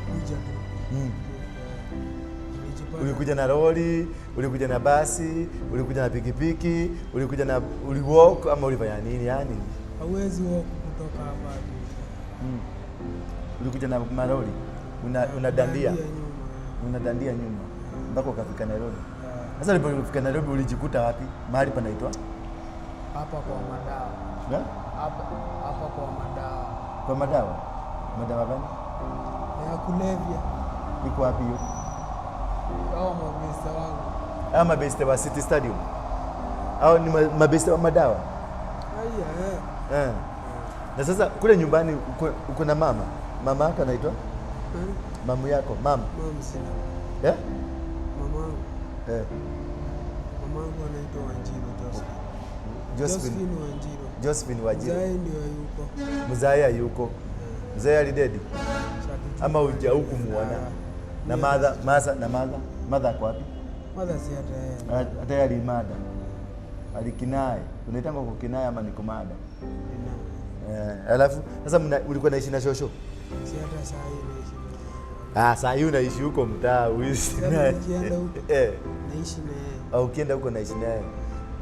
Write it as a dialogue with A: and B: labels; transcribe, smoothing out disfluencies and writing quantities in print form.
A: Nilikuja tu. Nilijipata.
B: Ulikuja na lori, ulikuja na basi, ulikuja na pikipiki, ulikuja na uliwalk ama ulifanya nini yani?
A: Hauwezi walk kutoka hapa hadi.
B: Ulikuja na malori, unadandia
A: Dandia nyuma.
B: Unadandia nyuma mpaka ukafika Nairobi.
A: Yeah.
B: Sasa ulipofika Nairobi ulijikuta wapi? Mahali panaitwa
A: Hapa kwa madawa.
B: Eh?
A: Hapa hapa kwa madawa.
B: Kwa madawa. Madawa gani?
A: Na ya kulevya.
B: Iko wapi hiyo?
A: Hao mabeste wangu.
B: Hao mabeste wa City Stadium. Au ni mabeste wa madawa?
A: Haya eh.
B: Eh. Na sasa kule nyumbani uko na mama. Mama yako anaitwa?
A: Nani?
B: Mamu yako, mama.
A: Mama sina.
B: Eh?
A: Mamangu.
B: Eh.
A: Mamangu anaitwa Wanjiru Josephine.
B: Josephine.
A: Josephine Wanjiru.
B: Josephine Wanjiru.
A: Mzae ndio yuko.
B: Mzae yuko. Mzae alidedi.
A: Shatujui
B: Ama huja huku muona.
A: Ah,
B: Na
A: mimi
B: madha, masa na madha. Madha ako wapi?
A: Mother si hata yeye.
B: Hata yeye alimada. Alikinae. Unaitanga kukinai ama ni kumada?
A: Nina.
B: Eh, alafu sasa ulikuwa naishi na shosho?
A: Si hata saa hii naishi na
B: Ah, saa hii unaishi huko mtaa uishi
A: Sasa
B: naye.
A: nikienda huko.
B: Eh,
A: Naishi na yeye.
B: au ukienda huko naishi naye.